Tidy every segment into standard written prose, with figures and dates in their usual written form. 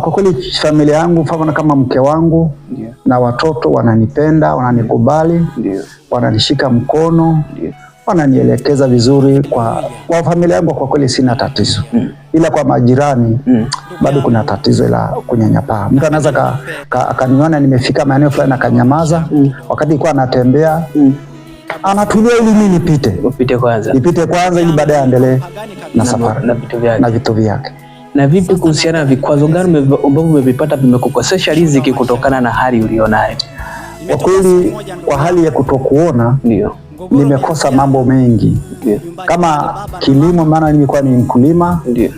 Kwa kweli familia yangu mfano kama mke wangu na watoto wananipenda, wananikubali, wananishika mkono, wananielekeza vizuri. Kwa familia yangu kwa kweli sina tatizo, ila kwa majirani bado kuna tatizo la kunyanyapaa. Mtu anaweza akaniona nimefika maeneo fulani akanyamaza, wakati nilikuwa anatembea anatulia ili mimi nipite, nipite kwanza ili baadaye aendelee na safari na vitu vyake. Na vipi kuhusiana na vikwazo gani ambavyo umevipata vimekukosesha riziki kutokana na hali ulionayo? Kwa kweli kwa hali ya kutokuona ndio nimekosa mambo mengi. Ndio. Kama kilimo, maana nilikuwa ni mkulima. Ndio.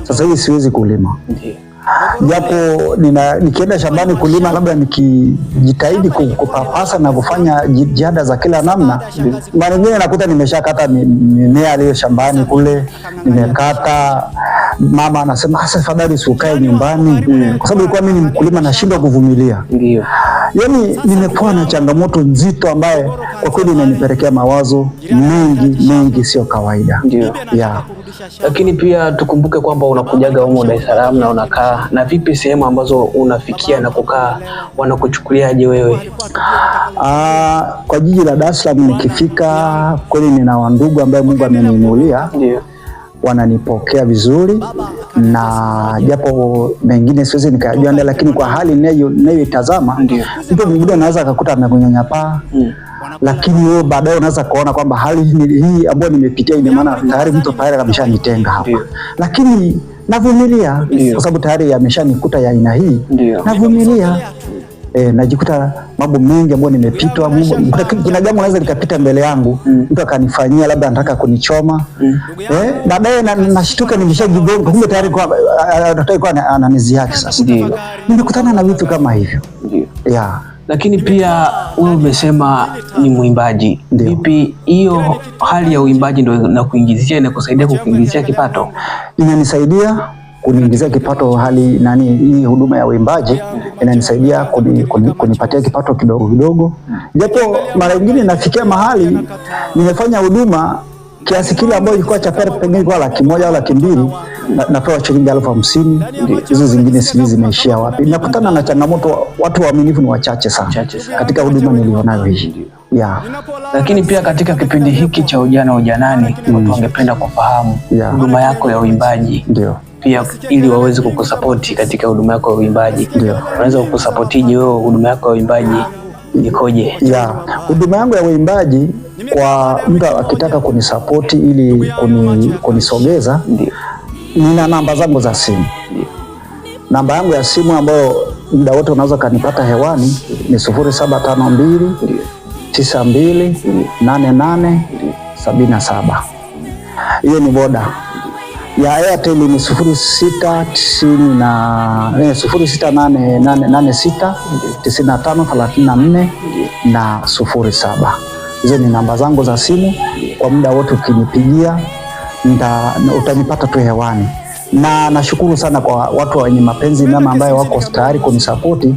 Sasa hivi siwezi kulima. Ndio. Japo nikienda shambani kulima, labda nikijitahidi kupapasa na kufanya jitihada za kila namna, mara nyingine nakuta nimeshakata mimea aliyo shambani kule, nimekata. Mama anasema hasa afadhali usikae nyumbani, kwa sababu ilikuwa mimi ni mkulima, nashindwa kuvumilia. Ndio. Yaani nimekuwa na changamoto nzito ambaye kwa kweli inanipelekea mawazo mengi mengi, sio kawaida. Ndio. Yeah. Lakini pia tukumbuke kwamba unakujaga humo Dar es Salaam na unakaa, na vipi sehemu ambazo unafikia na kukaa wanakuchukuliaje wewe? Kwa jiji la Dar es Salaam nikifika, kweli nina wandugu ambaye Mungu ameniinulia. Ndio. Wananipokea vizuri, na japo mengine siwezi nikayajua, lakini kwa hali ninayoitazama, mtu mwingine anaweza akakuta amekunyanyapaa, lakini wewe baadaye unaweza kuona kwamba hali hii ambayo nimepitia, ina maana tayari mtu tayari ameshanitenga hapa, lakini navumilia kwa sababu tayari ameshanikuta ya aina hii, navumilia. Najikuta mambo mengi ambayo nimepitwa. Kuna jambo naweza likapita mbele yangu, mtu akanifanyia labda anataka kunichoma, baadaye nashtuka nimeshajigonga, kumbe tayari kwa ananizi yake. Sasa nimekutana na vitu kama hivyo. Ndio. Yeah. Lakini pia wewe umesema ni mwimbaji. Vipi hiyo hali ya uimbaji ndio inakuingizia, inakusaidia kukuingizia kipato? Inanisaidia kuniingizia kipato. Hali nani hii huduma ya uimbaji inanisaidia kunipatia kipato kidogo kidogo, japo mara nyingine nafikia mahali nimefanya huduma kiasi kile ambayo ilikuwa cha pengine ilikuwa 100,000 au 200,000, napewa shilingi 50,000. Hizo zingine sijui zimeishia wapi. Nakutana na changamoto, watu waaminifu ni wachache sana katika huduma nilionayo hii. Yeah. Lakini pia katika kipindi hiki cha ujana ujanani, watu wangependa kufahamu huduma yako ya uimbaji. Ndio. Pia ili waweze kukusapoti katika huduma yako ya uimbaji. Ndio. Unaweza kukusapotije wewe huduma yako ya uimbaji ikoje? Yeah. Huduma yangu ya uimbaji, kwa mtu akitaka kunisapoti ili kunisogeza, nina namba zangu za simu. Namba yangu ya simu ambayo muda wote unaweza kanipata hewani ni 0752 92 88 77. Hiyo ni Voda. Ya Airtel ni 0688 95 34 na 07. Hizo ni namba zangu za simu. Kwa muda wote ukinipigia utanipata tu hewani. Na nashukuru sana kwa watu wenye mapenzi mema ambayo wako tayari kunisapoti.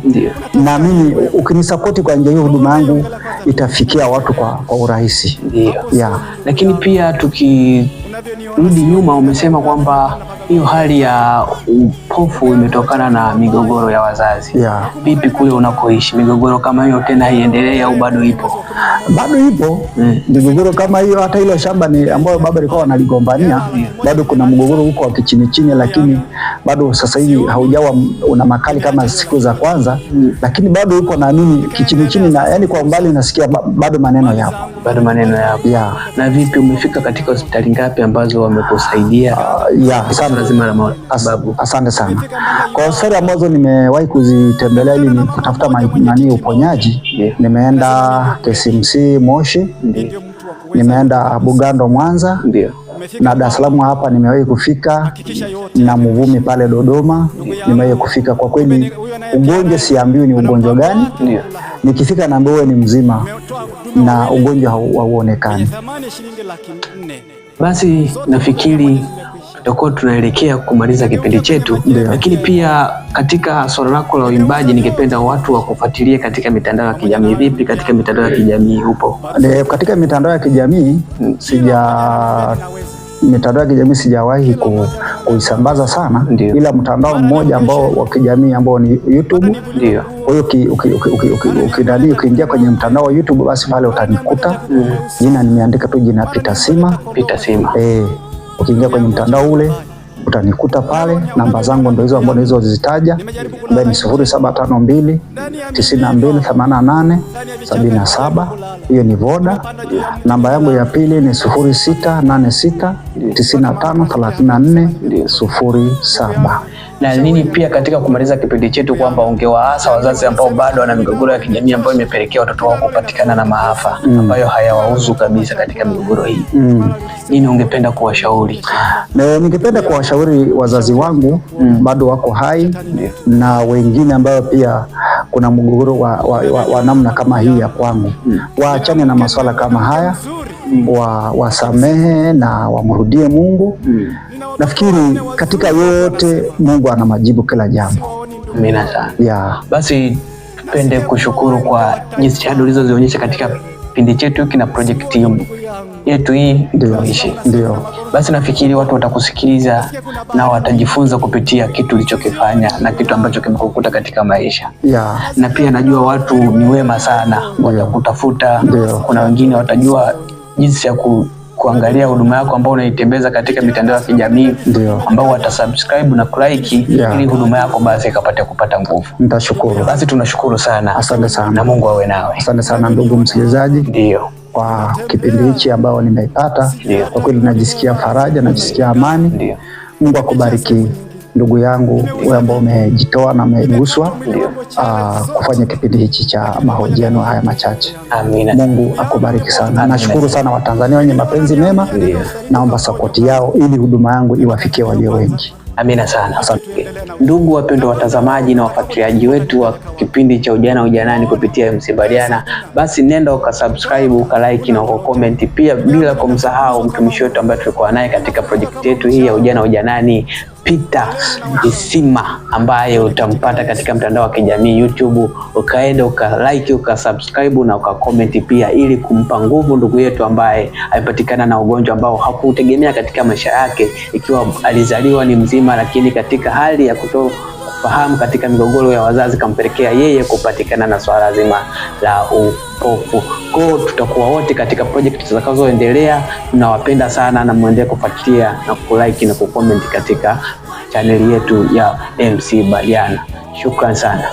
Na mimi ukinisapoti kwa njia hiyo, huduma yangu itafikia watu kwa urahisi. Ndio. Yeah. Lakini pia tukirudi nyuma, umesema kwamba hiyo hali ya upofu imetokana na migogoro ya wazazi. Yeah. Vipi kule unakoishi migogoro kama hiyo tena haiendelee au bado ipo? Bado ipo migogoro kama hiyo. Hata ile shamba ni ambayo baba alikuwa analigombania, bado kuna mgogoro huko wa kichini chini, lakini bado sasa hivi haujawa una makali kama siku za kwanza, lakini bado uko na nini kichini chini, na yani kwa umbali nasikia bado maneno yapo. Bado maneno yapo. Yeah. Na vipi, umefika katika hospitali ngapi ambazo wamekusaidia? Yeah, sana. Lazima na matibabu. Asante sana. Kwa hospitali ambazo nimewahi kuzitembelea ili ni kutafuta nani uponyaji, nimeenda KCMC Moshi, nimeenda Bugando Mwanza, na Dar es Salaam hapa nimewahi kufika, na Mvumi pale Dodoma nimewahi kufika. Kwa kweli ugonjwa siambiwi ni ugonjwa gani, nikifika naambiwa ni mzima na ugonjwa hauonekani. Basi nafikiri tutakuwa tunaelekea kumaliza kipindi chetu. Lakini pia katika swala lako la uimbaji, ningependa watu wakufuatilie katika mitandao ya kijamii. Vipi katika mitandao ya kijamii upo? Katika mitandao ya kijamii sijatoa Mitandao ya kijamii sijawahi kuisambaza sana. Ndiyo. Ila mtandao mmoja ambao wa kijamii ambao ni YouTube. Ndio. Kwa hiyo ukiingia kwenye mtandao wa YouTube basi pale utanikuta. Jina nimeandika tu jina Peter Sima. Peter Sima. Ukiingia kwenye mtandao ule utanikuta pale. Namba zangu ndio hizo ambazo nilizozitaja, ambaye ni 0752 92 88 77. Hiyo ni Voda. Namba yangu ya pili ni 0686 95 34 07. Na nini pia katika kumaliza kipindi chetu kwamba ungewaasa wazazi ambao bado wana migogoro ya kijamii ambayo imepelekea watoto wao kupatikana na maafa ambayo hayawahusu kabisa katika migogoro hii. Nini ungependa kuwashauri? Ningependa kuwashauri wazazi wangu bado wako hai na wengine ambayo pia kuna mgogoro wa namna kama hii ya kwangu, waachane na masuala kama haya, wasamehe na wamrudie Mungu. Nafikiri katika yote Mungu ana majibu kila jambo. Amina sana. Yeah. Basi tupende kushukuru kwa jitihada ulizozionyesha katika kipindi chetu hiki na project yetu hii tuishi. Ndio. Basi nafikiri watu watakusikiliza na watajifunza kupitia kitu ulichokifanya na kitu ambacho kimekukuta katika maisha. Yeah. Na pia najua watu ni wema sana, watakutafuta. Ndio. Kuna wengine watajua jinsi ya kuangalia huduma yako ambao unaitembeza katika mitandao ya kijamii, ambao watasubscribe na kulike ili huduma yako basi ikapate kupata nguvu. Nitashukuru. Basi tunashukuru sana. Asante sana. Na Mungu awe nawe. Asante sana ndugu msikilizaji. Ndio. Kwa kipindi hichi ambao nimeipata, kwa kweli najisikia faraja, najisikia amani. Ndio. Mungu akubariki ndugu yangu wewe ambao umejitoa na umeguswa kufanya kipindi hichi cha mahojiano haya machache. Amina. Mungu akubariki sana. Nashukuru sana Watanzania wenye mapenzi mema. Naomba sapoti yao ili huduma yangu iwafikie walio wengi. Amina sana. Asante. Ndugu wapendwa watazamaji na wafuatiliaji wetu wa kipindi cha Ujana Ujanani kupitia MC Baliana, basi nenda ukasubscribe, ukalike na ukacomment pia, bila kumsahau mtumishi wetu ambaye tulikuwa naye katika project yetu hii ya Ujana Ujanani, Peter Isima, ambaye utampata katika mtandao wa kijamii YouTube. Ukaenda ukalike, ukasubscribe na ukacomment pia, ili kumpa nguvu ndugu yetu ambaye amepatikana na ugonjwa ambao hakuutegemea katika maisha yake, ikiwa alizaliwa ni mzima, lakini katika hali ya kutofahamu katika migogoro ya wazazi kampelekea yeye kupatikana na swala zima la upofu. Kwa tutakuwa wote katika project zitakazoendelea. Tunawapenda sana na muendelee kufuatilia na kulike na kucomment katika chaneli yetu ya MC Baliana. Shukran sana.